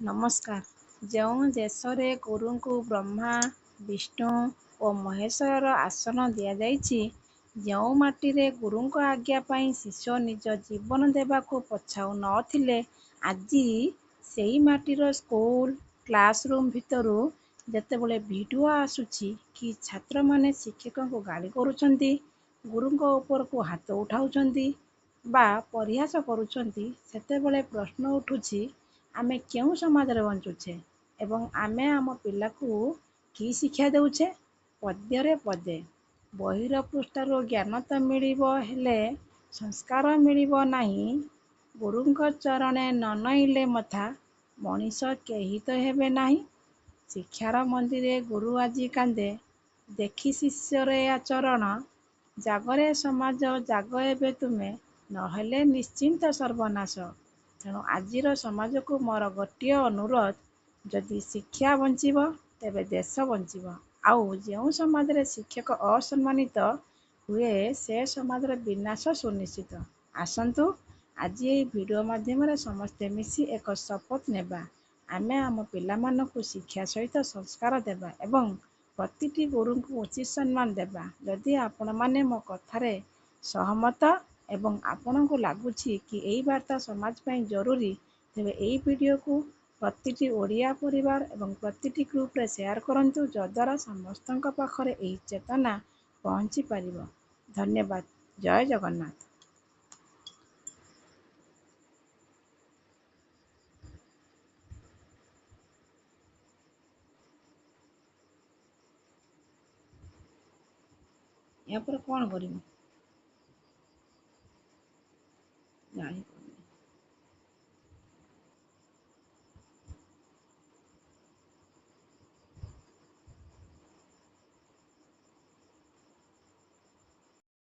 ନମସ୍କାର। ଯେଉଁ ଦେଶରେ ଗୁରୁଙ୍କୁ ବ୍ରହ୍ମା, ବିଷ୍ଣୁ ଓ ମହେଶ୍ୱରର ଆସନ ଦିଆଯାଇଛି, ଯେଉଁ ମାଟିରେ ଗୁରୁଙ୍କ ଆଜ୍ଞା ପାଇଁ ଶିଷ୍ୟ ନିଜ ଜୀବନ ଦେବାକୁ ପଛାଉ ନ ଥିଲେ, ଆଜି ସେଇ ମାଟିର ସ୍କୁଲ କ୍ଲାସରୁମ୍ ଭିତରୁ ଯେତେବେଳେ ଭିଡିଓ ଆସୁଛି କି ଛାତ୍ରମାନେ ଶିକ୍ଷକଙ୍କୁ ଗାଳି କରୁଛନ୍ତି, ଗୁରୁଙ୍କ ଉପରକୁ ହାତ ଉଠାଉଛନ୍ତି ବା ପରିହାସ କରୁଛନ୍ତି, ସେତେବେଳେ ପ୍ରଶ୍ନ ଉଠୁଛି, ଆମେ କେଉଁ ସମାଜରେ ବଞ୍ଚୁଛେ ଏବଂ ଆମେ ଆମ ପିଲାକୁ କି ଶିକ୍ଷା ଦେଉଛେ? ପଦ୍ୟରେ ପଦେ, ବହିର ପୃଷ୍ଠାରୁ ଜ୍ଞାନ ତ ମିଳିବ, ହେଲେ ସଂସ୍କାର ମିଳିବ ନାହିଁ। ଗୁରୁଙ୍କ ଚରଣେ ନ ନଇଁଲେ ମଥା, ମଣିଷ କେହି ତ ହେବେ ନାହିଁ। ଶିକ୍ଷାର ମନ୍ଦିରେ ଗୁରୁ ଆଜି କାନ୍ଦେ ଦେଖି ଶିଷ୍ୟର ଏ ଆଚରଣ। ଜାଗରେ ସମାଜ, ଜାଗ ଏବେ ତୁମେ, ନହେଲେ ନିଶ୍ଚିନ୍ତ ସର୍ବନାଶ। ତେଣୁ ଆଜିର ସମାଜକୁ ମୋର ଗୋଟିଏ ଅନୁରୋଧ, ଯଦି ଶିକ୍ଷା ବଞ୍ଚିବ ତେବେ ଦେଶ ବଞ୍ଚିବ। ଆଉ ଯେଉଁ ସମାଜରେ ଶିକ୍ଷକ ଅସମ୍ମାନିତ ହୁଏ, ସେ ସମାଜର ବିନାଶ ସୁନିଶ୍ଚିତ। ଆସନ୍ତୁ ଆଜି ଏହି ଭିଡ଼ିଓ ମାଧ୍ୟମରେ ସମସ୍ତେ ମିଶି ଏକ ଶପଥ ନେବା, ଆମେ ଆମ ପିଲାମାନଙ୍କୁ ଶିକ୍ଷା ସହିତ ସଂସ୍କାର ଦେବା ଏବଂ ପ୍ରତିଟି ଗୁରୁଙ୍କୁ ଉଚିତ ସମ୍ମାନ ଦେବା। ଯଦି ଆପଣମାନେ ମୋ କଥାରେ ସହମତ ଏବଂ ଆପଣଙ୍କୁ ଲାଗୁଛି କି ଏହି ବାର୍ତ୍ତା ସମାଜ ପାଇଁ ଜରୁରୀ, ତେବେ ଏହି ଭିଡ଼ିଓକୁ ପ୍ରତିଟି ଓଡ଼ିଆ ପରିବାର ଏବଂ ପ୍ରତିଟି ଗ୍ରୁପରେ ସେୟାର କରନ୍ତୁ, ଯଦ୍ୱାରା ସମସ୍ତଙ୍କ ପାଖରେ ଏହି ଚେତନା ପହଞ୍ଚି ପାରିବ। ଧନ୍ୟବାଦ। ଜୟ ଜଗନ୍ନାଥ। ଏହାପରେ କ'ଣ କରିବୁ ଜାଣିପାରୁନି।